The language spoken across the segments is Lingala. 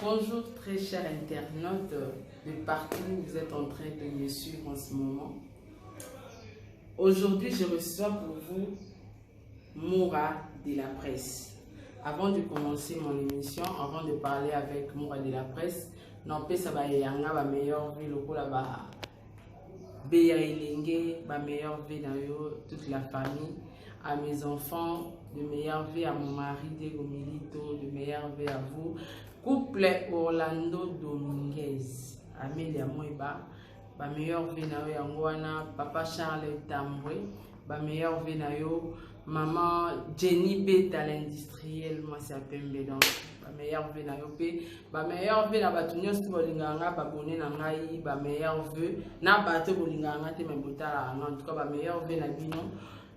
Bonjour très chers internautes de partout où vous êtes en train de me suivre en ce moment. Aujourd'hui, je reçois pour vous Moura de la presse. Avant de commencer mon émission, avant de parler avec Moura de la presse, napesa bayanga ba meilleurs vœux lokola ba Beya Elenge, ba meilleurs vœux na yo, toute la famille, à mes enfants, de meilleurs vœux à mon mari Diego Milito, de meilleurs vœux à vous. Couple Orlando Dominguez, Amelia Moiba, ba meilleurs vœux na yo yango wana, papa Charles Tambwe, ba meilleurs vœux na yo, maman Jenny Beta l'industriel, mwasi ya pembe donc ba meilleurs vœux na yo pe ba meilleurs vœux na bato nyonso bolingaka nga babone na ngai ba meilleurs vœux na bato bolingaka nga te me botalaka nga en tout cas ba meilleurs vœux na bino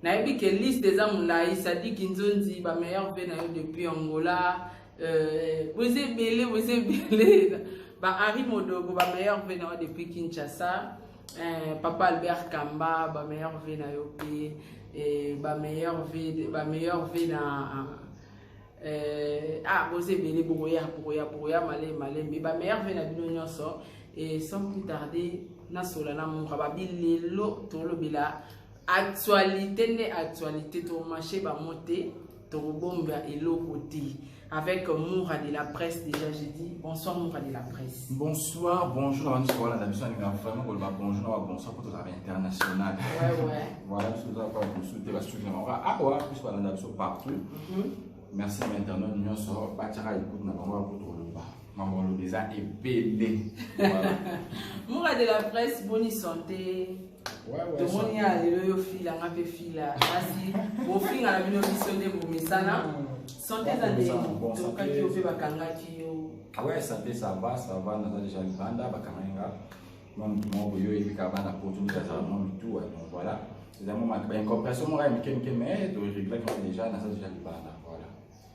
nayebi ke liste eza molai sadiki nzonzi ba meilleurs vœux na yo depuis Angola boza ebele boza ebele ba Henri Modogo ba meilleurs vœux na yo depuis Kinshasa papa Albert Kamba ba meilleurs vœux na yo pe ba meilleurs vœux ba meilleurs vœux na ah boza ebele bokoya bokoya bokoya malembe malembe ba meilleurs vœux na bino nyonso. Et sans plus tarder, nasola na Moura babi lelo tolobela actualité nde actualité tomarché bamo te tokobomba eloko te avec Moura de la presse. Déjà j'ai dit bonsoir Moura de la presse. Bonsoir, bonjour na biso wana na biso alinga vraiment koloba bonjour na bonsoir po tozala international. Voilà, biso toza kwa biso te basuki na bango awa biso balanda biso partout. Merci na internaute nyonso batiaka écoute na bango po toloba makambo aloba eza ebele. Voilà. Moura de la presse, boni santé? Tomoni ya lelo yo fila nga mpe fila kasi bofinga na bino biso nde bomesana. Santé eza ndenge tokaki yo mpe bakangaki yo? Ouais, santé ça va, ça va, naza déjà libanda. Bakangaki nga mwa motu moko boye oyebi kaka bana poto nde azala mwa mitu. Donc voilà, eza mwa baincompréhension moko ya mike mike mais toréglaki yango déjà, naza déjà libanda, voilà.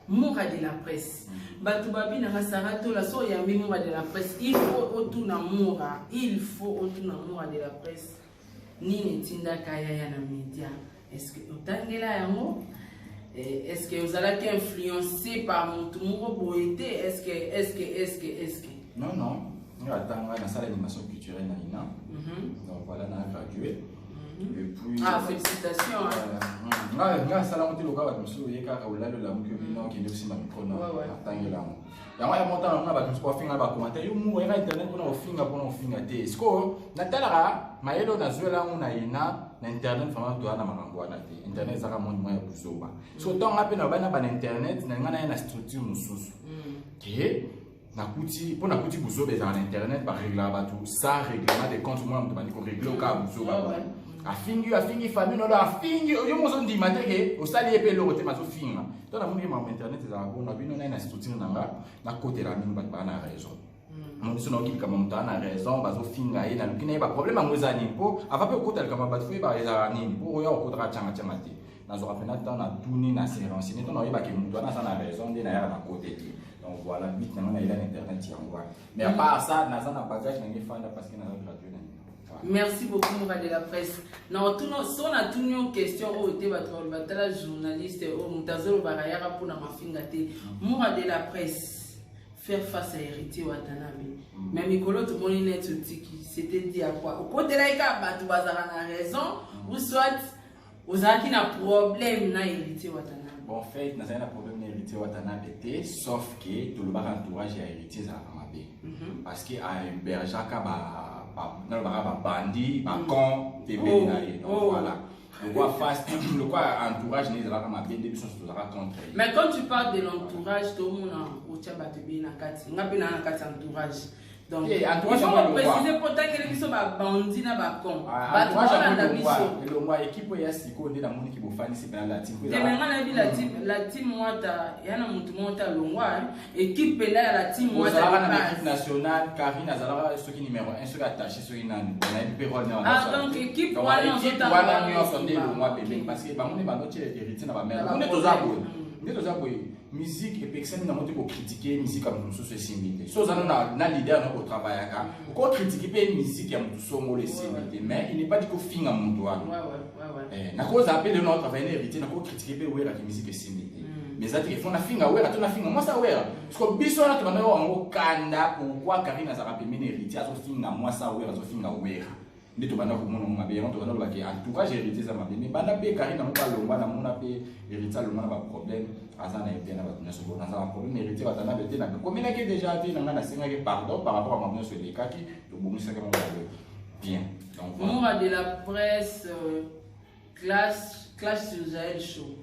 Moura de la presse, bato babi nanga Sara Tola so oyambi Moura de la presse, il faut otuna Moura, il faut otuna Moura de la presse nini etindaka yaya na média. Est ce que otangela yango? Est ce que ozalaki influencé par motu moko boye te? Est ce que est ce que est ce que est ce que Non, non, nga atanga, nasala animation culturelle na INA. Donc voilà, na gradué et puis Ah, félicitations, hein. Nga nga asalango te lokola bato mosusu oye kaka olali olamuki obino okende osimba micro na atangela yango yango ya motala nga bato mosusu bafinga bacommentaire yo mu oyaka internet mpona kofinga mpona kofinga te. Sikoyo natalaka mayele oyo nazwela yango na ina na internet vraiment toya na makambo wana te. Internet ezaka monde moko ya buzoba. So ntango nga mpe na bana bana internet na nga naya na structure mosusu ke nakuti mpo nakuti buzoba ezala na internet bareglaka bato sans règlement de compte. Mwana moto bandi koregle okaa buzoba afingi yo, afingi famille nodo, afingi yo mozo ndima te ke osali ye mpe eloko te mazofinga to namoni makambo internet ezalaka bongo. Bino naye na structure na nga nakotela mingi bato baa na raison. Moto so naoki likambo moto aa na raison bazofinga ye, naluki na ye baproblème yango eza nini mpo ava mpe okota likambo ya bato fo yeba ezalaka nini mpo oya okotaka tianga-tianga te. Nazwaka mpena ntan natuni na se renseigner to naoyebake moto wana aza na raison nde nayaka na kote te. Donc voilà, but na nga nayela na internet yango wana. Mais à part ça, naza na bagage na ngai efanda parce que naza gradué na nini. Merci beaucoup Moura de la presse. Na otuna so na tuni yo question oyo te bato baloba tala journaliste oyo moto azolobaka yaka mpona mafinga te. Moura de la presse, faire face à Héritier Watanabe. Mais mikolo tomoni net otiki, c'était dit à quoi? Okotelaki kaka bato bazalaka na raison ou soit ozalaki na problème na Héritier Watanabe? Bon, en fait, nazali na problème na Héritier Watanabe te, sauf que tolobaka entourage ya Héritier ezalaka mabe parce que ahébergeaka nalobaka babandi bacon pembeni na ye. Donc voilà, lokwa face lokwa entourage na ye ezalaka mabe nde biso nyonso tozalaka contre ye. Mais quand tu parles de l'entourage, tomona otya bato ebele na kati, nga mpe naa na kati ya entourage. Donc Eh, il entourage faut yango préciser mpo otangeli biso babandi na bacon Ah, bato entourage yango baolanda biso. Elongwa équipe oyo ya sikoyo nde namoniki bofandisi mpena la team. Te me nga nayebi la team Wata ya na motu moko te alongwa équipe mpenza ya la team Wata ozalaka de na équipe base. Nationale Karine azalaka soki numéro 1 soki attaché soki nani nayebi mpe rôle. Ah, donc équipe Donc, wana équipe ozotanga wana wana nyonso nde esimba. elongwa pembeni parce que bango nde bandotie Héritier na bamere Na nde toza baproblème. boye nde toza boye. Musique epekisami nango te kocritiquer musique ya moto mosusu esimbi te. So oza na leader na kotravaillaka okocritiquer mpe musique ya motu songolo esimbi te, mais il n'est pas dit kofinga moto wana. Nakozala mpe lelo na otravaille na Héritier, nakocritiquer mpe Weraki musique esimbi te. Mais eza te fo nafinga Wera to nafinga mwasi ya Wera, parce que biso wana tobandaki yango kanda. Pourquoi Karine azalaka pembeni Héritier, azofinga mwasi ya Wera, azofinga Wera? Nde tobanda komona ngo mabe. Yango tobanda lobaki entourage Héritier eza mabe. Mais banda mpe Karine yango balongwa, namona mpe Héritier alongwa na baproblème, aza na ye bien na bato nyonso. Bon, naza na problème Héritier Watanabe te, nakomelaki déjà te na ngai, nasengaki pardon par rapport à makambo nyonso elekaki, tobongisaki yango mabe bien. Donc voilà. Moura de la Presse, clash, clash sur Jael Show.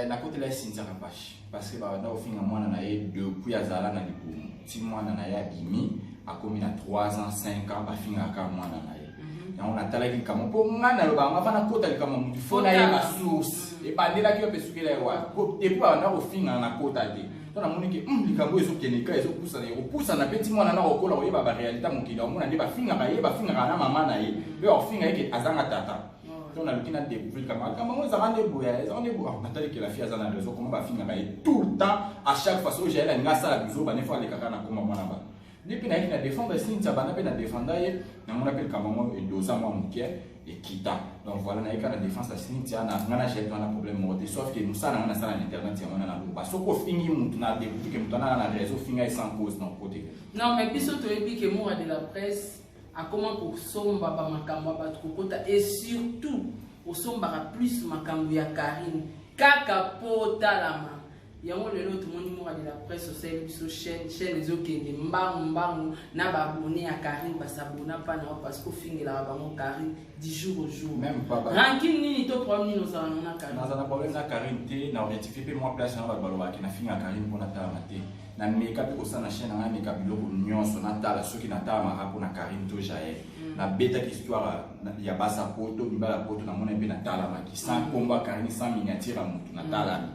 Nakotela ye Cynthia Kapashi parce que babanda kofinga mwana na ye depuis azala na libumu ti mwana na ye abimi, akomi na 3 ans, 5 ans, bafingaka mwana na ye. Yango natalaki likambo mpo ngai nalobaka nga fa nakota likambo ya motu, fo nayeba source ebandelaki yo mpe sukela ye wapi. Depuis babanda kofingana, nakota te. To namoni ke likambo ezokende ka ezopusana, ekopusana mpe ti mwana na kokola, koyeba baréalité ya mokili, omona nde bafingaka ye, bafingaka na mama na ye mpe bakofinga ye ke azanga tata. To naluki na découvrir likambo, likambo yango ezalaka nde boya, ezalaka nde boya. Natali ke la fille aza na raison. Comment bafingaka ye tout le temps, à chaque fois soki Jael alingi asala biso bane, fo alekaka na koma mwana bato. Nde mpe nayaki na défendre Cynthia, banda mpe na défenda ye, namona mpe likambo yango edoza mwa moke, ekita. Donc voilà, nayeki na défense ya Cynthia. Na nga na Jael wana problème moko te, sauf ke mosala na nga nasala na internet yango wana. Naloba soki ofingi mutu, na découvrir ke mutu wana na raison, ofinga ye sans cause na kote. Non, mais biso toyebi ke Moura de la Presse akoma kosomba bamakambo ya bato kokota, et surtout osombaka plus makambo ya Karine kaka po otalama. Yango lelo tomoni Moura de la Presse osali biso chaîne, chaîne ezokende mbangu mbangu na baabonnés ya Karine basabona mpa na yo parce que ofingelaka bango Karine du jour au jour. Même pas Rancune nini to problème nini ozala nango na Karine? Naza na problème na Karine te. Na rectifie mpe mwa place wana. Bato balobaki nafinga Karine mpo natalama te. Nameka mpe kosala na chaîne na ngai, meka biloko nyonso, natala soki natalamaka mpo na Karine to Jael. Nabetaki histoire ya basa poto, mibala poto, namoni mpe natalamaki sans kombo ya Karine, sans miniature ya motu, natalami.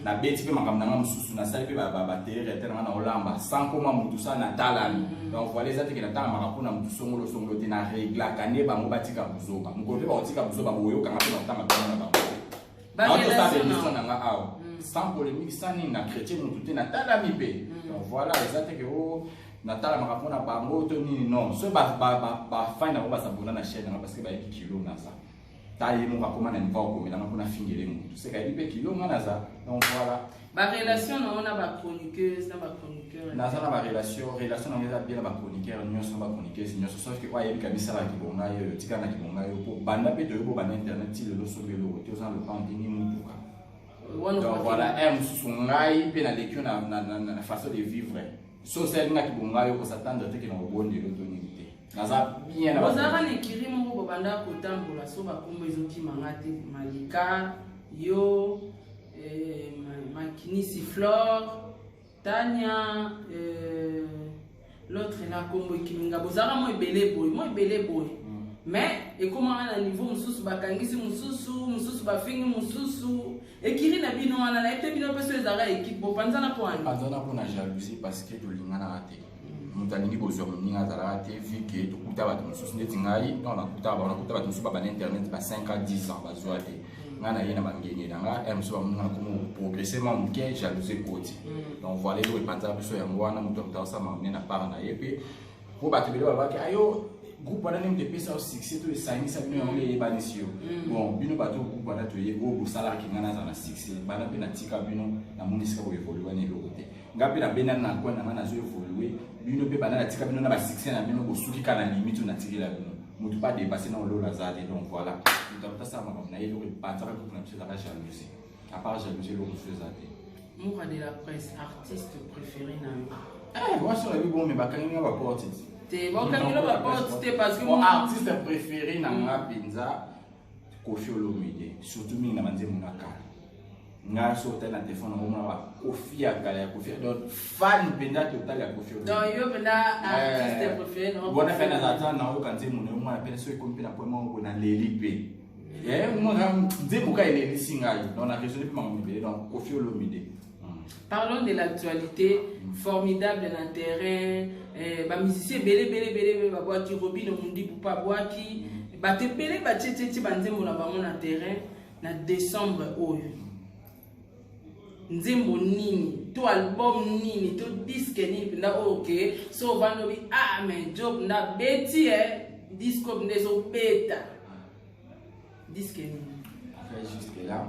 Nabeti mpe makambo na ngai mosusu, nasali mpe batere te na ngai na olamba sans kombo ya motu, sa natalami. Donc voilà, eza teke natalamaka mpona motu songolo songolo te. Na reglaka nde bango batika buzoba. Mokolo mpe bakotika buzoba, boyokanga mpe bakotanga kombo na bango. Naotosala émission na nga awa sans polémique, sans nini, na chrétien motu te, natalami mpe. Donc voilà, eza teke o natalamaka mpona bango to nini, non. So bafani nango basabona na chaîne nanga parce que bayebi kilo naza. Ta ye moko akóma na niveau akomelanga mpona fingele motu, seka yebi mpe kilo nga naza. Donc voilà. Barelation nango na bachroniqueuse na bachroniqueur? Naza na barelation, relation nango eza bien na bachroniqueur nyonso, na bachroniqueuse nyonso, sauf ke oyo ayebika misalaka kibonga ye oyo tika na kibonga yo po banda mpe toyebi banda internet ti lelo, soki eloko te, oza na lopango te ni mutuka. Donc voilà, un mosusu ngai mpe naleki yo na façon de vivre. So osalingaki bonga yo, kosatendre te ke na kobondelo to nini te, naza bien. Ozalaka na ekiri moko bobanda kotambola, so bakombo ezokimanga te, Malika, yo, Makinisi, Flore, Tania, l'autre na kombo ekiminga. Bozalaka mo ebele boye, mo ebele boye, mais ekomaka na niveau mosusu, bakangisi mosusu, mosusu bafingi mosusu. Ekiri na bino wana, nayebi te bino mpe so ezalaka équipe, bopanzana mpo ani? Panzana mpona jalousie, parce que tolinganaka te. Moto alingi kozwa moninga azalaka te, vu ke tokuta bato mosusu neti ngai. Non, nakuta bango, nakuta bato mosusu babanda internet ba 5 ans, 10 ans, bazwa te. Ngai na ye na bangenge na nga e mosusu bamoninga, nakomi progresse mwa moke, jalousie ekoti. Donc voilà, eloko epanzaka biso yango wana. Moto asala makambo na part na ye mpe po bato ebele balobaki ayo groupe wana ndenge epesa yo succès to esangisa bino, yango nde eyebanisi yo. Bon, bino bato groupe wana toye oyo bosalaka ngai naza na succès, bana mpe natika bino, namoni esika boévolue wana eloko te. Ngai mpe nabendani na coin na ngai, nazo évolue. Bino mpe banda natika bino na basuccès na bino, bosuki kaka na limite oyo natikela bino. Motu mpe adépasse na olola aza te. Donc voilà, moto akotasala makambo na ye. Eloko epanzaka groupe na biso ezaka jalousie. À part jalousie, eloko mosusu eza te. Moura de la Presse, artiste préféré na yo? Mwasi oyo bon, me bakangi nga baporte. Te, bakangela baporte te parce que Mon artiste préféré na nga mpenza, Kofi Olomide, surtout mingi na banzembo na kala. Ngai so otali na telefone nango, omona bakofi ya kala ya Kofi. Donc fan mpenza total ya Kofi. Donc yo mpenza artiste préféré? Wana mpe nazala ta naoyoka nzembo na yo mwana mpe so ekomi mpe na point moko boye, naleli mpe nzembo ka elelisi ngai. Donc na raisonne mpe makambo ebele. Donc Kofi Olomide. Parlons de l'actualité formidable na terrain. Bamusicien ebele ebele ebele babwaki, Robino Mundibu mpe abwaki, bato ebele batietietie banzembo na bango na terrain na décembre oyo. Nzembo nini to album nini to disque nini mpenza oyo ke so ovandi obi: "Ah, mais job nda beti e disque oyo nde ezobeta"? Disque nini? Jusque là.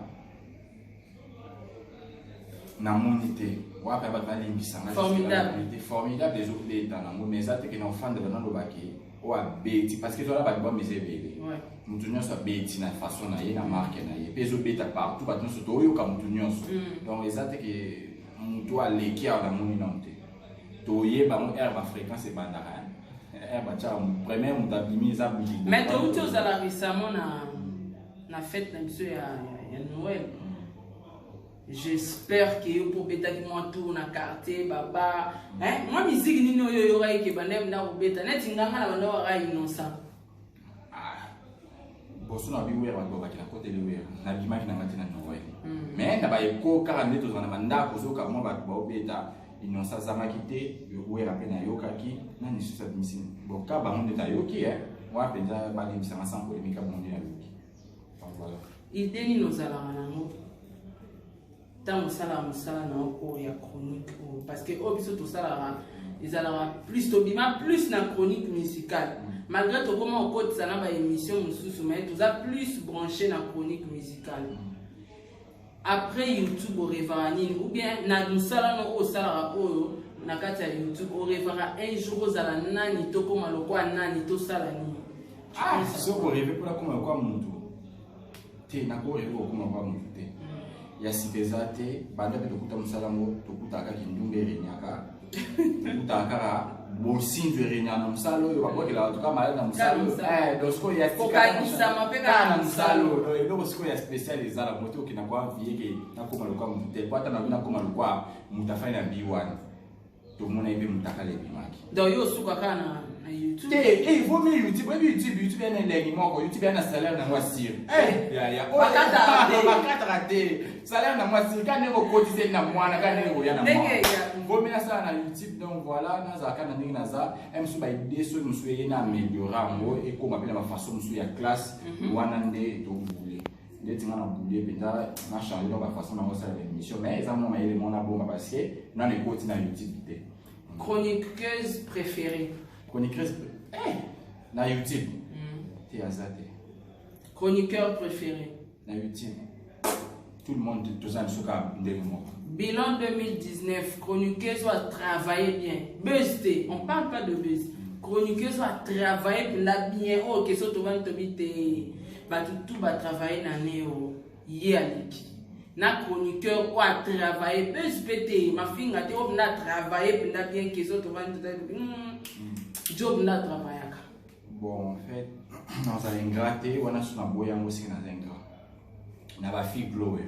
Namoni te wapi bato balimbisanga. Formidable. Formidable ezobeta nango, mais eza te ke na ofandela nalobaki oyo abeti, parce que ezala bato bameza ebele. Motu nyonso abeti na façon na ye, na marque na ye, mpe ezobeta partout, bato nyonso toyoka, motu nyonso. Donc eza te ke motu aleki awa, namoni nano te. Toyeba yango aire bafréquence ebandaka, aire batiaka première, moto abimi, eza. Mais touti ozala récemment na fête na biso ya Noël. J'espère ke yo mpo obetaki mwa tour na quartier baba, mwa miziki nini oyo oyokaki ke banda nda kobeta neti nganga na banda waka Innocent? Boso na biwera, bato babaki na kotele wera, nabimaki nanga te na Noël, mais na baeko kaka nde tozala na bandako, ozoyoka mwa bato baobeta. Innocent azangaki te, wera mpe nayokaki nani lisusu abimisi boka bango nde nayoki wana mpenza, balimbisanga sans polémique, bango nde nayoki. Donc voilà. Idée nini ozalaka nango ntango osalaka mosala na yo oyo ya chronique oyo? Parce que oyo biso tosalaka ezalaka plus, tobima plus na chronique musicale, malgré tokóma kokotisa na baémission mosusu, mais toza plus branché na chronique musicale. Après YouTube, orêvaka nini? Ou bien na mosala no oyo osalaka oyo na kati ya YouTube, orêvaka un jour ozala nani, tokóma lokwa nani, tosala nini? Ah, soki orêver mpona koma lokwa motu te, nakorêver kokóma lokwa motu te. Ya sika eza te. Banda mpe tokuta mosala yango, tokutaka kaka ndumba erenyaka, tokutaka kaka bosinzo erenyaka na mosala oyo, babwakelaka tuka malade na mosala oyo. Donc sikoyo ya Kokakisama mpe kaka na mosala oyo, eloko sikoyo ya spécial eza na moto okenda koenvier ke nakóma lokwa motu te, po ata nabi nakóma lokwa moto afandi na bi wana, tomona ye mpe moto akala ebimaki. Donc yo osuka kaka na YouTube? Te, il vaut mieux YouTube. Oyebi YouTube, YouTube ya na elengi moko, YouTube ya na salaire nango asire. Bakataka te, salaire nango asire, kaka ndenge okotiseli na mwana, kaka ndenge oya na mwana. Vaut mieux nasala na YouTube. Donc voilà, nazalaka na ndenge naza mosusu, baidée soki mosusu eye na améliorer yango, ekóma mpe na bafaçon mosusu ya classe wana nde tobule. Ndeti nga na bule mpenza, na change donc bafaçon nango osala baémission, mais eza mwa mayele mona bomba, parce que nano ekoti na YouTube te. Chroniqueuse préférée? Chroniqueuse na YouTube? Te, aza te. Chroniqueur préféré? Na YouTube, tout le monde, toza biso kaka ndenge moko. Bilan 2019, chroniqueuse oyo atravaille bien, buzz te, on parle pas de buzz, chroniqueuse oyo atravaille mpenza bien, oyo keso tovandi tobi te, bato tu batravaille na ne oyo ye aleki, na chroniqueur oyo atravaille, buzz mpe te, mafinga te, oyo mpenza atravaille mpenza bien, keso tovandi totali job nde atravaillaka? Bon, en fait, nazala ingrat te wana, so naboyi yango siki naza ingrat na bafille Gloria.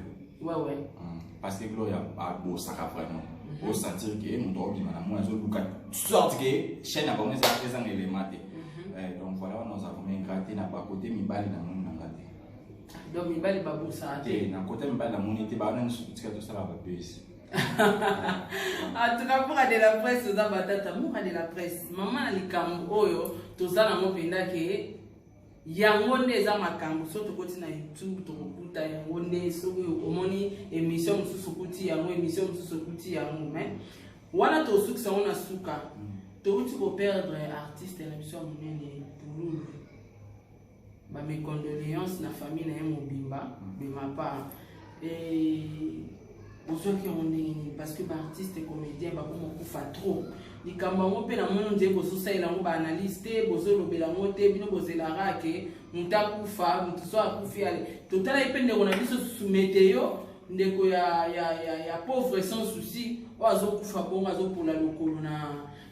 Parce que Gloria abosaka vraiment, osentir ke moto akobima na moi, azoluka sorte ke chaîne na bango ezanga élément te. Donc voilà, wana oza vraiment ingrat te. Na bakote mibali namoni nanga te. Donc mibali babosaka te? Na kote mibali namoni te, bawana nyonso tika tosala babese. En tout cas, Mura de la Presse, oza batata. Mura de la Presse, mama na likambo oyo toza nango mpenza ke yango nde eza makambo. So tokoti na YouTube, tokokuta yango nde. Soki omoni émission mosusu, okuti yango, émission mosusu, okuti yango. Mais wana tosukisa yango na suka. Touti koperdre artiste na biso ya monene, Pululu. Bames condoléances na famille na ye mobimba de ma part. Ozwaki yango ndenge nini? Parce que baartiste comédien bakoma kokufa trop. Likambo yango mpe namoni nzeye bozosalela yango baanalyse te, bozolobela yango te. Bino bozelaka ke moto akufa, moto so akufi ale totala ye. Mpe ndeko na biso susu Meteo, ndeko ya Pauvre sans souci, oyo azokufa bongo, azopola lokolo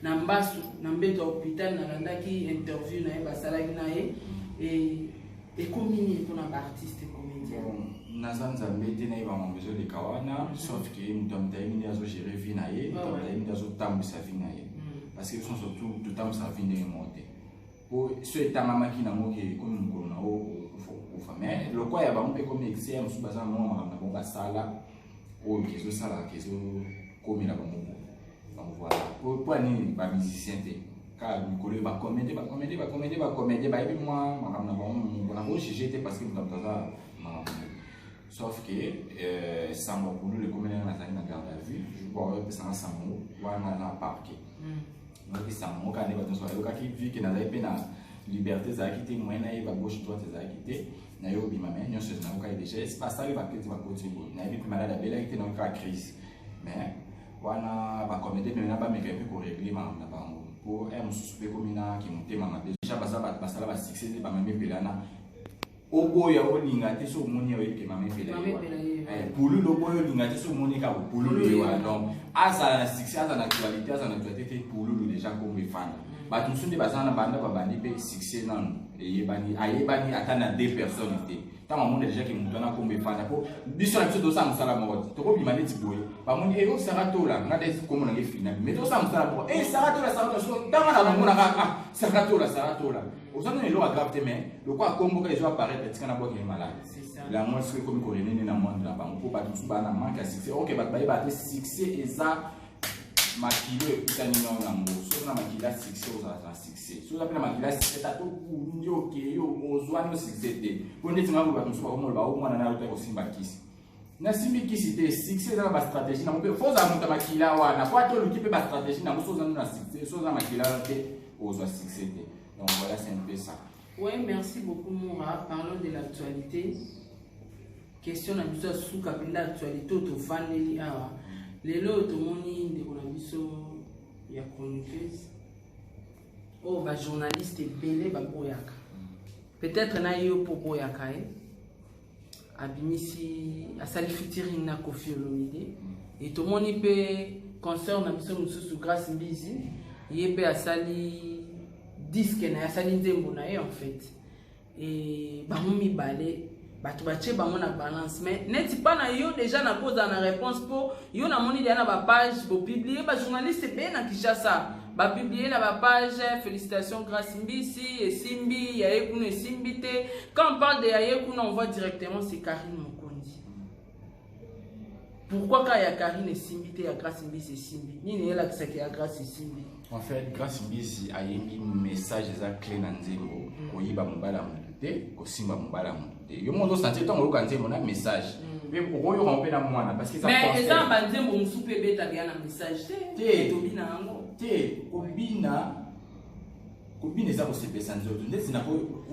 na mbasu na mbeto ya hôpital. Nalandaki interview na ye basalaki na ye. Ekomi nini mpona baartiste comédien? Naza Nzambe te nayeba mambo ezoleka wana, sauf ke moto ya moto ayebi nde azogérer vie na ye, moto ya moto ayebi nde azotambwisa vie na ye, parce que biso nyonso totambwisa vie ndenge moko te. Po so etangamaki nango ke ekomi mokolo na yo okufa, okufa. Mais lokwa ya bango mpe ekomi excès, ya mosusu baza na mwa makambo na bango basala oyo ke ezosalaka ke ezokomela bango boye. Donc voilà po nini bamusicien te, kaka mikolo oyo bacomédie, bacomédie, bacomédie, bacomédie bayebi mwa makambo na bango moko. Nakojuge te, parce que moto moto aza makambo na ye, sauf que sango Pululu ekomi ndenge nazali na garde à vue, jour oyopesanga sango wana na parquet, nayoki sango moko kaka nde bato nyonso bayokaki. Vu ke nazali mpe na liberté ezalaki te, moyen nayeba gauche droite ezalaki te, naye obima, mais nyonso nayokaki déjà basali baketi bakoti boye. Nayebi mpe malade abelaki te, nayoki kaka crise. Mais wana bacomédien mpe na bameka mpe korégler makambo na bango, mpo ere mosusu mpe ekomi na kimotema mabe. Déjà baza bato basala basuccès nde bamama epela na oboya olinga te. So omoni, oyebi ke mama epela Mama Epela ye. Pululu, oboya olinga te, so omoni kaka pululu ye wana. Donc azala na succès, azala na actualité, azala na actualité te, pululu déjà kombo efanda. Bato mosusu nde baza na banda babandi mpe succès nanu eyebani, ayebani ata na deux personnes te. Ntango amoni déjà ke moto wana kombo efanda, mpo biso na biso tozosala mosala moko te, tokobima neti boye, bamoni e Sara Tola, nga nde kombo nange finami, mais tozosala mosala moko e Sara Tola, Sara Tola. So ntango na bamonaka, ah, Sara Tola, Sara Tola, oza nano eloko ya grave te, mais lokola kombo kaka ezo apparaître, tika na bwakele malade. C'est ça. Yango soki ekomi korenene na monde na bango, mpo bato mosusu baa na manque ya succès. Ok, bato bayeba te, succès eza makilo ekutani nao nango. Soki na makilo ya succès, ozalaka na succès. Soki oza mpe na makilo ya succès, ta tokundi okei, ozwani o succès te. Mpo ndeti nga boye, bato mosusu bakomoloba o mwana na yo te kosimba kisi. Nasimbi kisi te. Succès eza na bastratégie nango, mpe fo ozala moto ya makila wana, po ata oluki mpe bastratégie nango. So oza nano na succès, so oza na makila wana te, ozwa succès te. Donc voilà, c'est un peu ça. Ouais, merci beaucoup Moura. Parlons de l'actualité. Question na biso ya suka mpenza, actualité oyo tovandeli awa lelo oyo, tomoni ndeko na biso ya chroniqueuse oyo bajournaliste ebele baboyaka, peut-être na yo mpo boyaka ye, abimisi, asali featuring na Koffi Olomide. E tomoni mpe concert na biso mosusu, Grâce Mbizi, ye mpe asali disque na ye, asali nzembo na ye. En fait, e bango mibale, bato batie bango na balance, mais neti mpa na yo déjà nakozala na réponse, mpo yo namoni deya na bapage bopublier, bajournaliste ebele na Kinshasa bapublier na bapage: "Félicitation Grâce Mbisi, esimbi ya ye kuna, esimbi te." Quand on parle de ya ye kuna, on voit directement c'est Karine Mokonzi. Pourquoi ka ya Karine esimbi te, ya Grâce Mbisi esimbi? Nini elakisaki ya Grâce esimbi? En fait, Grâce Mbisi ayembi, message eza clé na nzembo: koyiba mobali ya motu te, kosimba mobali ya motu te. Yo moko ozosentir ntango oyoka nzembo na message, mpe okoyoka mpe na mwana, parce que eza Mais conseil. eza na banzembo mosusu mpe ebetaka ya na message te. Te. Tobina yango. Te, kobina, kobina eza kosepesa nzoto ndeti na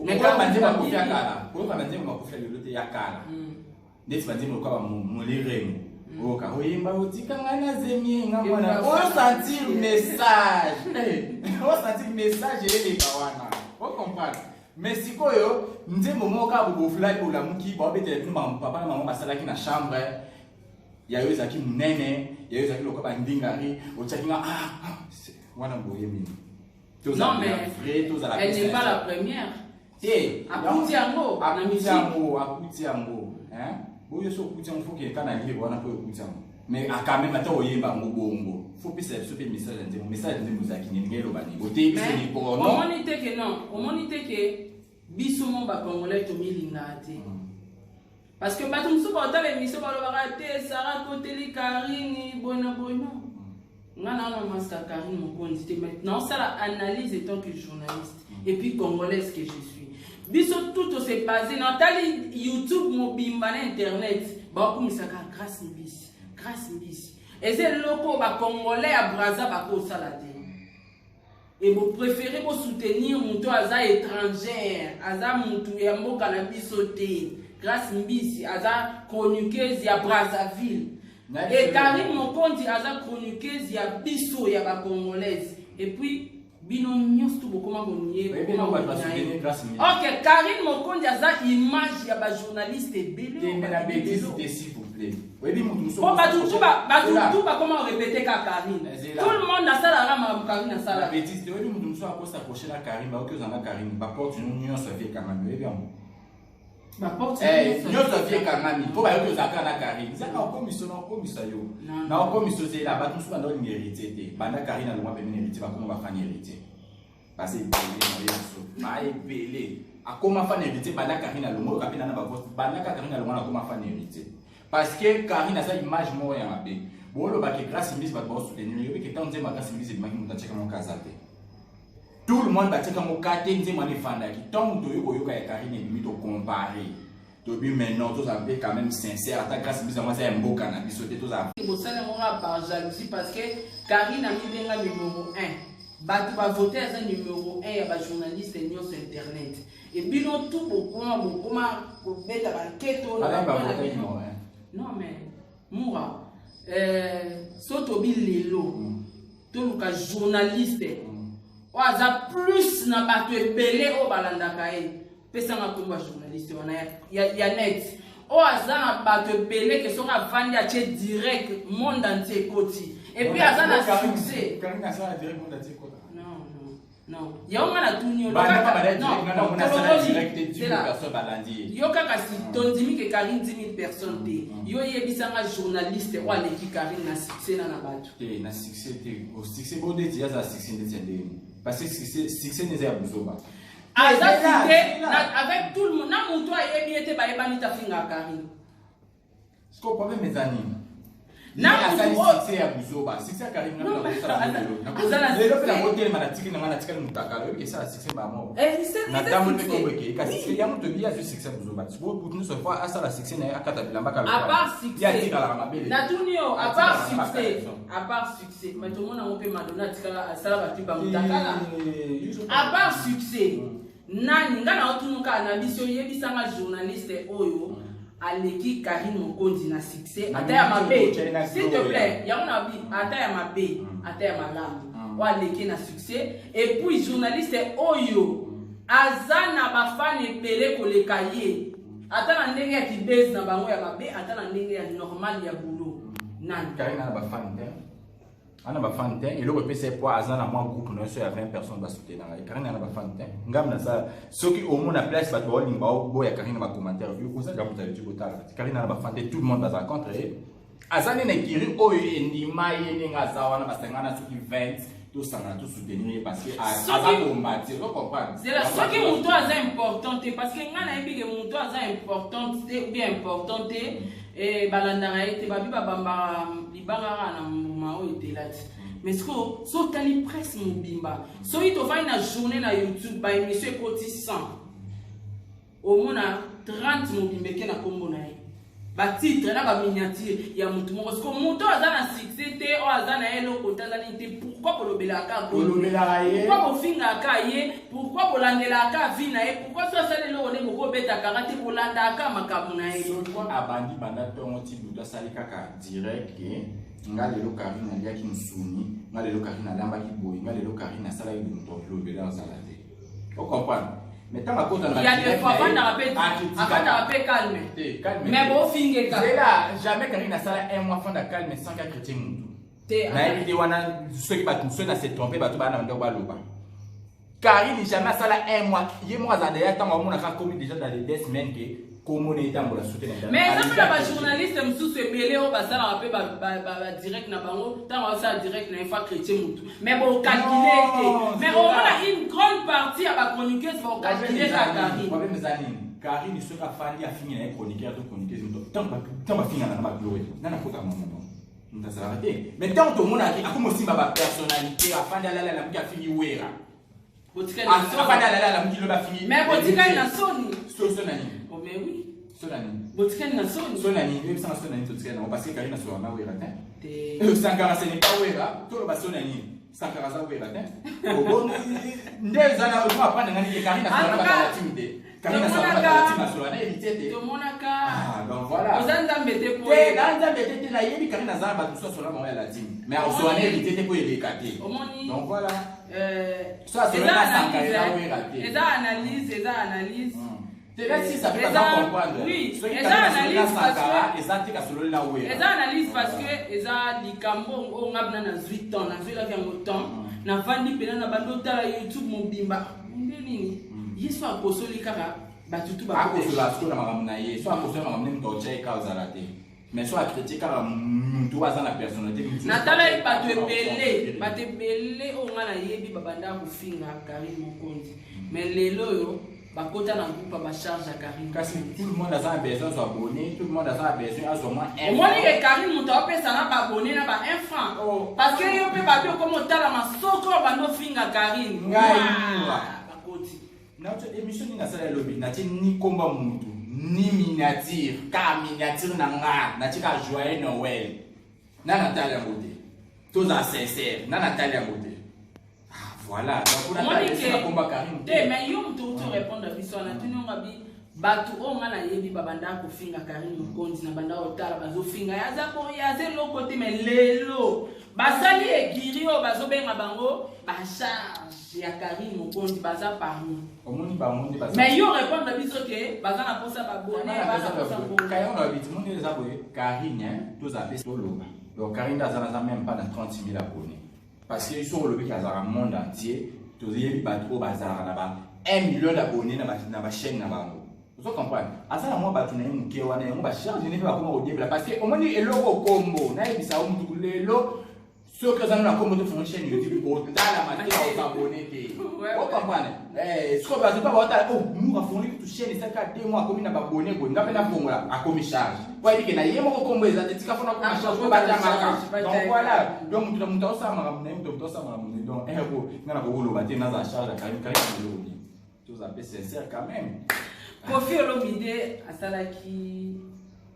Mais koyoka banzembo ya kaka Koffi ya nini? kala, koyoka banzembo bakofi ya lelo te, ya kala, ndeti banzembo lokola bamoleremo, oyoka oyemba otikanga na zemie nga mwana, osentir message, osentir message eleka wana, ocomprendre. Mais sikoyo nzembo moko kaka bobofulaki, bolamuki, baobetela bino makambo papa na mama basalaki na chambre ya yo, ezalaki monene, ya yo ezalaki lokola bandingari, otiaki nga, ah, ah, wana boyembi Non, tozala mais vrai, tozala elle n'est pas la première. Te. Akuti yango na Akuti musique. yango, akuti yango, hein? Boyo so okuti yango, faut keka na livre wana mpo okuti yango. Mais quand même, ata oyemba yango bongo, faut pesa biso mpe message ya nzembo. Message ya nzembo ezalaki nini? Ngai eloba nini? Oteyi biso Mais ni porno? Omoni te ke non, omoni te ke biso mo bacongolais tomilingaka te, parce que bato mosusu baotala émission, balobaka te Sara koteli Karine boye na boye. Non, nga na wana master Karine Mokonzi te, mais naosala analyse étant que journaliste et puis congolaise que je suis. Biso tout tose basé, natali YouTube mobimba na internet, bakomisaka Grâce Mbisi, Grâce Mbisi. Eza eloko bacongolais ya Braza bakosala te. E bopréféré bosoutenir moto aza étrangère, aza motu ya mboka na biso te. Grâce Mbisi aza chroniqueuse ya Brazzaville e Karine Mokonzi aza chroniqueuse ya biso ya bacongolaise. Et puis bino nyonso tu bokoma konie. Oyebi eloko bato basoutenir Grâce Mbisi? Ok, Karine Mokonzi aza image ya bajournaliste ebele. Te, mais na bêtise te, s'il vous plaît. Oyebi motu mosusu Po bato tu bakoma korépéter ka Karine. Zela. Tout le monde asalaka makambo Karine Na asalaka. bêtise te. Oyebi motu mosusu akosa accroche na Karine, baoki ozala na Karine, baporte no nyonso avie ekangami, oyebi yango? Baporte Nyonso avie ekangami mpo bayoki ozalaka na Karine. Ezaka okomisa na okomisa yo Non. na okomisa. Ozela bato mosusu banda olinga Héritier te. Banda Karine alongwa pembeni Héritier, bakoma bafani Héritier, baza ebele na oyebi so baa ebele. Akoma fan Héritier banda Karine alongwa. Oyoka mpe na bavote, banda kaka Karine alongwa, nakoma fan Héritier, parce que Karine aza image moko ya mabe. Boolobaki Grâce Mbisi, bato baosoutenir. Yobi ke ntango nzembo ya Grâce Mbisi ebimaki, moto atiaka moko aza te. Tout le monde batiaka ngo ka te. Nzembo wana efandaki. Ntango toyoki koyoka ya Karine ebimi, tocompare, tobi maintenant tozala mpe quand même sincère. Ata Grâce Mbisi yango aza ya mboka na biso te, tozala Bosala yango kaka par jalousie, parce que Karine amibenga numéro 1, bato bavote, aza numéro 1 ya bajournaliste nyonso internet. E bino tu bokoma kobeta banketo na Bana bapoint na bavotaki bino. no, hein. Non mais Moura. So tobi lelo toluka journaliste oyo aza plus na bato ebele oyo balandaka ye, pesanga nkombo ya journaliste wana ya net oyo aza na bato ebele ke soki avandi, atie direct, monde entier ekoti, et puis aza na succès. Karine asala direct, monde entier ekota? Non, non, non, yango nga natuni yo. Banda banda direct, nga namona asala direct te, 10 000 personnes balandi ye. Yo kaka si tondimi ke Karine 10 000 personnes te, yo yebisanga journaliste oyo aleki Karine na succès na bato. Te, na succès te. O succès bo ndeti aza succès ndeti ya ndenge, parce que succès nde eza ya buzoba. Aza cité avec tout le monde, na moto ayebi ye te, bayebani te, afingaka Karine. Siko problème eza nini? Na Ye asali mutu oyo- succès ya buzoba, succès ya Karine. Non, mais aza na Lelo mpe succès. nakotelema, natiki nanga, natikali motakala, oyebi esala succès bamo. Eh, eza Natambo mpe succès. kombo ekei, kasi ya moto ebi azwi succès buzoba. Siko butu nyonso fo asala succès na ye, akata bilamba. À part succès, Ye atikalaka mabele. Natuni yo, à part Atikalaka succès, makala. à part succès, mais tomona yango mpe Madonna atikala asala bato bamutakala. À part succès, nani nga na otunu kaka na biso, oyebisanga journaliste oyo aleki Karine Mokonzi na succès, Na ata ya minute mabe, oyo, China s'il te Gloria. plaît. Yango na bi, ata ya mabe, ata ya malamu, oyo aleki na succès, et puis journaliste oyo aza na bafani ebele koleka ye, ata na ndenge ya kibese na bango ya mabe, ata na ndenge ya normal ya boulot, nani? Karine ana bafani te, ana bafani te. Eloko epesa ye po aza na mwa groupe na nyonso ya 20 personnes basoutenaka ye. Karine ana bafani te. Ngambi nasala, soki omona place bato baolinga baoboya Karine na bacommentaire, yo kozala moto ya YouTube, otala Karine ana bafani te. Tout le monde bazala contre ye. Aza nde na ekiri oyo endima ye ndenge aza wana, basangana soki 20, tosangana, tosoutenir ye, parce que aza kombati, ozo comprendre? Zela, soki moto aza important te, parce que ngai nayebi ke moto aza important te ou bien important te, balandaka ye te, babi babambaka libanga kaka na mbuma oyo etela ti. Mais sikoyo so otali presse mobimba, soki tovandi na journée na YouTube, baémission ekoti 100, omona 30 mobimba eke na nkombo na ye, batitre na baminiature ya motu moko. Siko moto oyo aza na succès te, oyo aza na ye eloko te, aza nini te, pourquoi bolobelaka? Bolobelaka ye. Pourquoi bofingaka ye? Pourquoi bolandelaka vie na ye? Pourquoi so asali eloko nde bokobetaka te, bolandaka makambo na ye? Soki abandi banda ntongo ti butu, asali kaka direct ke nga lelo Karine aliaki mosuni, nga lelo Karine alambaki boye, nga lelo Karine asalaki boye, moto alobela azala te, ocomprendre? Mais ntango akota na Il y a des fois avandaka mpe calme. Te, calme. Mais bofingeka. Zela, jamais Karine asala un mois fanda calme sans ka chrétien mutu. Te. Nayebi te wana soki bato soki na se trompe, bato baa na bandako baloba. Karine jamais asala un mois ye moko azala deya. Ntango amonaka komi déjà dans les 2 semaines ke komona etambola sute na Mais eza mpe na bajournaliste mosusu ebele oyo basalaka mpe badirect na bango. Ntango basala direct na infa chrétien mutu, mais bocalcule te. Mais omona une grande partie ya bachroniqueuse bocalcule ka Karine. Problème eza nini? Karine soki afandi, afingi na ye chroniqueur to chroniqueuse, ntango bafingana na bagloria, nani akotaka mama bango? Moto azalaka te. Mais ntango tomonaki akomi osimba bapersonnalité, afandi, alali, alamuki, afingi Wera. Afandi, alali, alamuki, lobi afingi. Mais botikali na soni. So na nini? Oh, mais oui. So na nini? Botikali na soni. So na nini? Oyebisanga so na nini totikali nango? Parce que Karine asolaka na Wera te. Te. Sankara, ce n'est pas Wera. Toloba so na nini? Sankara aza Wera te. Nde eza na apprendre ngani ke Karine asolaka na bato ya team te. Karine asolaka na bato ya team, asolaka na héritier te. Tomonaka. Ah, donc voilà. Oza Nzambe te po. Te, na Nzambe te te. Nayebi Karine aza na bato mosusu asola bango ya la team, mais akosola na héritier te po eleka te. Omoni. Donc voilà. So asola Eza na Sankara, eza analyse. Wera te. Eza analyse, eza analyse. Te, là, si ça peut pas comprendre. Oui, soki eza Karine asololi na analyse parce Sankara, que eza te kasololi na Wera. Eza analyse parce que eza likambo oyo nga mpena nazwi temps, nazwelaki yango temps, navandi mpena na bandi otala YouTube mobimba nde nini ye so akosoli kaka bato tu. Akosola sikoyo na makambo na ye. So akosola makambo nde moto otya ye ka ozala te, mais so acritique kaka motu oyo aza na personnalité motu. Natalaki bato ebele, bato ebele oyo nga nayebi babandaka kofinga Karine Mokonzi, mais lelo oyo bakota na groupe ya bacharge ya Karine. Kasi tout le monde aza na besoin azwa abonné, tout le monde aza na besoin azwa mwa un. Omoni ke Karine moto aopesa na baabonné na ba 1 franc. Oh. Parce que yo mpe babi okoma otalama soki oyo bando ofinga Karine. Ngai Wa, mwa. bakoti. Natie émission nini nasala elobi, natie ni komba mutu ni miniature, kaka miniature na nga natie kaka joyeux Noël. Na natali yango te, tozala sincère, na natali yango te. Ah, voilà, donc Omoni na komba Karine te. Mais yo moto outi orépondre biso wana, tuni onga bi Bato oyo nga nayebi babandaka kofinga Karine Mokonzi, na bandaka kotala bazofinga ye, aza boye, aza eloko te. Mais lelo basali egiri oyo bazobenga bango bacharge ya Karine Mokonzi, baza parmi. Omoni bango nde baza. Mais yo répondre biso ke baza na posa babone, baza na posa mbongo. Kayo na biti moni eza boye Karine, hein, toza pe toloba. Donc Karine nde aza naza même pas na 30 000 abonnés. Parce que soki olobi ke azalaka monde entier, toyebi bato oyo bazalaka na ba 1 million d'abonnés na ba chaîne na bango. Ozo comprendre? Aza na mwa bato na ye moke wana, yango ba charge ne mpe bakoma kodiembela. Parce que omoni eloko kombo, nayebisa yo mutu lelo, soki oza na kombo to fongola chaîne YouTube, otalama te, osabone te. O comprendre? Soki bato mpe baotala, oh, Moura afongoli kutu chaîne esalaka 2 mois, akomi na babone boye, nga mpe nafongola, akomi charge. Po ayebi ke na ye moko kombo eza te, tika fona koma charge, po batangaka. Donc voilà, donc mutu na mutu aosala makambo na ye, mutu na mutu aosala makambo na ye. Donc, po nga na kokoloba te, naza charge ya Karine, Karine eloko nini? Toza mpe sincère quand même. Koffi Olomide asalaki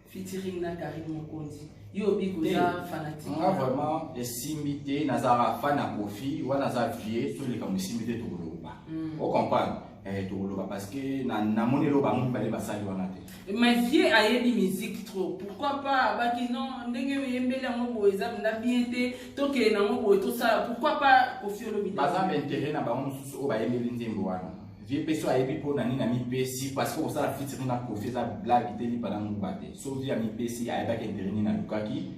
featuring na Karine Mokonzi. Yo obi koza fanatique. Nga vraiment esimbi te, nazalaka fan ya Koffi, wana aza vieux, so likambo esimbi te tokoloba. O comprendre? Tokoloba parce que namoni eloko bango mibale basali wana te. Mais vieux ayebi musique trop. Pourquoi pas baki non ndenge oyembeli yango boye eza mpenza bien te, tokende nango boye tosala. Pourquoi pas Koffi Olomide? Baza ba intérêt na bango mosusu oyo bayembeli nzembo wana. Vieux mpe so ayebi mpo na nini amipesi, parce que kosala featuring na Koffi eza blague te, lipa na nguba te. So vieux amipesi, ayebaki intérêt nini alukaki,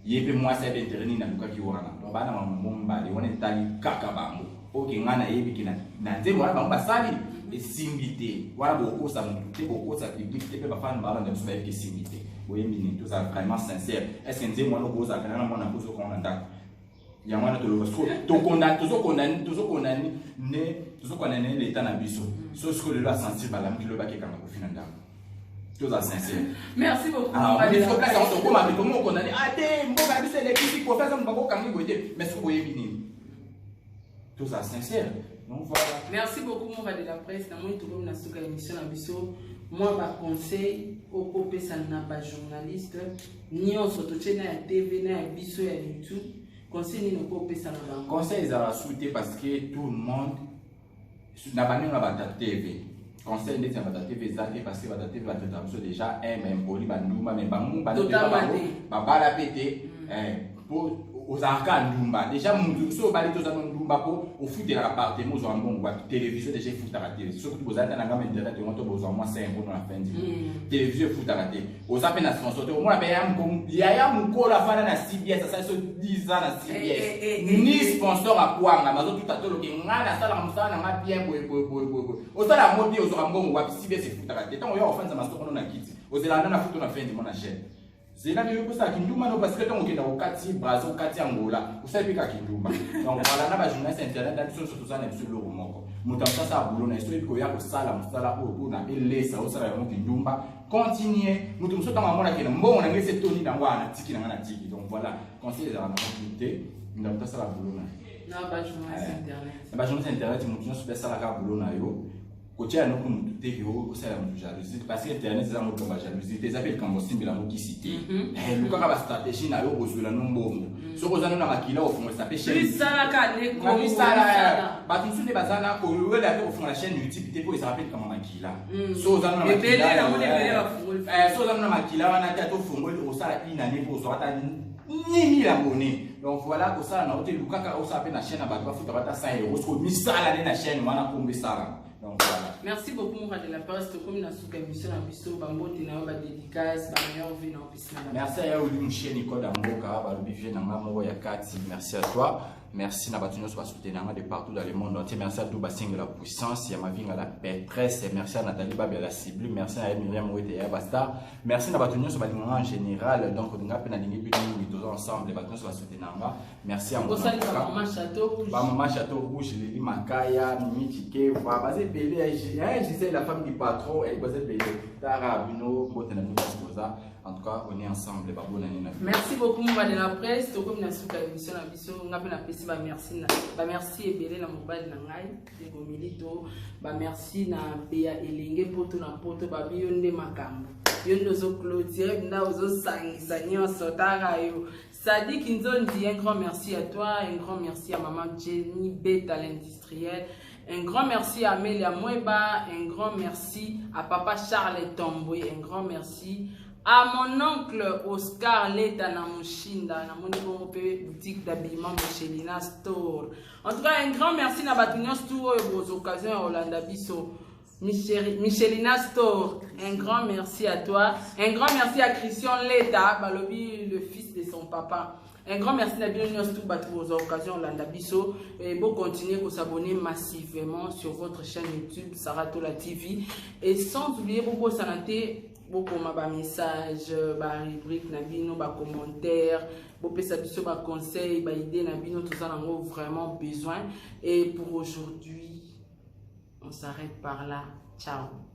ye mpe mwasi ayebi intérêt nini alukaki wana. Donc bana makambo mibale wana etali kaka bango. Oke ngai nayebi ke na nzembo wana bango basali esimbi te, wana bokokosa motu te, bokokosa public te, mpe bafani balanda biso bayebi ke esimbi te. Boyembi nini? Tozala vraiment sincère. Est ce que nzembo wana okozala pena na mwana kozokanga na ndako? Yango wana toloba sikoyo tozokondane leta na biso. So sikoyo lelo asentir balamuki lelo bakekanga Koffi na ndako. Toza sincère. Merci beaucoup. Ah, on est sur place, on tokoma mais tomo condamné. Ah te mboka na biso elekisi Koffi aza moto akokangi boye te. Mais sikoyo boyebi nini? Toza sincère. Donc voilà. Merci beaucoup Moura de la presse. Namoni tokomi na suka émission na biso. Moi ba conseil okopesa na ba journaliste nyonso totie na ya TV na ya biso ya YouTube. Conseil nini okopesa na bango? Conseil ezala su te parce que tout le monde na bango na bata TV. Conseil ndeti na bata TV eza te parce que bata TV batata biso déjà un même poli bandumba mais bango ba Totalement te. Babala pe te. Po ozalaka ndumba déjà mutu so obali toza no ndumba po ofutelaka appartement ozwa mbongo wapi? Télévision déjà efutaka te. Soki bozali ta na ngambo internet yango to bozwa mwa 5 euros na fin du mois. Télévision efutaka te. Oza pe na sponsor te. Omona pe ya mokolo afanda na CBS, asali so 10 ans na CBS. Ni sponsor akwanga, bazotuta toloke nga nasalaka mosala na nga bien boye, boye, boye, boye, boye. Osala yango bien, ozwaka mbongo wapi? CBS efutaka te. Ntango oya kofandisa masoko no na kiti, ozelaka nde na futo na fin du mois na chaîne. Zela nde okosala kindumba no parce que ntango okenda kokati Brazza, okati Angola, osali mpe kaka kindumba. Donc voilà, na ba journaliste internet na biso nyonso toza na biso eloko moko. Moto ya mosala asala boulot na ye, soki oyebi koya kosala mosala oyo mpona elesa, osala yango kindumba, continue. Moto mosusu ntango amonaki na mbongo na ngai ese etoni nango wana, natiki na ngai, natiki. Donc voilà, conseil ezalaka na motu te, moto asala boulot na ye. Na ba journaliste internet. Na ba journaliste internet, moto nyonso mpe asalaka boulot na yo. Kotia yango motu te ke osala motu jalousie parce que internet eza moto ba jalousie te, eza mpe likambo osimbela yango kisi te. Lukaka ba stratégie na yo kozwela no mbongo. Soki oza no na makila ofungolisa mpe chaîne. Misalaka nde Kongo, misala. Bato mosusu nde baza na kowela mpe kofungola chaîne YouTube te mpo ezala mpe likambo makila. Soki oza no na Ebele makila, namoni ebele bafungoli. Soki oza no na makila wana te, ata ofungoli osala une année mpo ozwaka ata 10 000 abonnés. Donc voilà, kosala na yo te, lukaka osala mpe na chaîne ya bato bafutaka ata 100 euros. Soki misala nde na chaîne wana kombo esala. Donc voilà. Merci beaucoup Moura de la presse, tokomi na suka émission na biso, ba mbote na yo, ba dédicace, ba meilleure vie na opesi na ba. Merci à yo Uli Nicole Mboka, ba lobi vie na nga moko ya kati. Merci à toi. Merci na bato nyonso ba soutenir nga de partout dans le monde entier. Merci à Douba Singh la puissance, ya Mavinga la maîtresse. Merci à Nathalie Babia la cible. Merci à Myriam Ouete ya Basta. Merci na bato nyonso ba linga en général. Donc nga pe na lingi bino mingi toza ensemble, bato nyonso ba soutenir nga. Merci à mon Osali ba avocat. maman Château Rouge. Ba maman Château Rouge, Lili Makaya, Mimi Chikeva, baze belé, hein, Gisèle, la femme du patron, elle baze belé. Tara Bino, mbote na bino toza. En tout cas, on est ensemble, ba bonne année na bino. Merci beaucoup Moura de la presse. Tokomi na suka émission na biso. Nga pe na pesi ba merci na ba merci ebele na mobali na ngai, Ndeko Milito. Ba merci na Bea Elenge poto na poto ba biyo nde makambo. Yo nde ozo clôturer nda ozo sangisa nyonso tara yo. Sadik Nzondi, un grand merci à toi, un grand merci à maman Jenny Beta, l'industrielle. Un grand merci à Amelia Mweba, un grand merci à papa Charles Tomboué, un grand merci à mon oncle Oscar Leta Namushinda, namoni bongo pe boutique d'habillement Michelina Store. En tout cas, un grand merci na bato nyonso tout oyo bozwa occasion ya kolanda biso. Michelina Store, un grand merci à toi. Un grand merci à Christian Leta, balobi le fils de son papa. Un grand merci na bino nyonso tout bato bozwa occasion olanda biso. Et bo continuer ko s'abonner massivement sur votre chaîne YouTube Saratola TV et sans oublier bobosana te bokoma ba message, ba rubrique na bino, ba commentaire, bopesa biso ba conseil, ba idée na bino, toza nango vraiment besoin. Et pour aujourd'hui, on s'arrête par là. Ciao.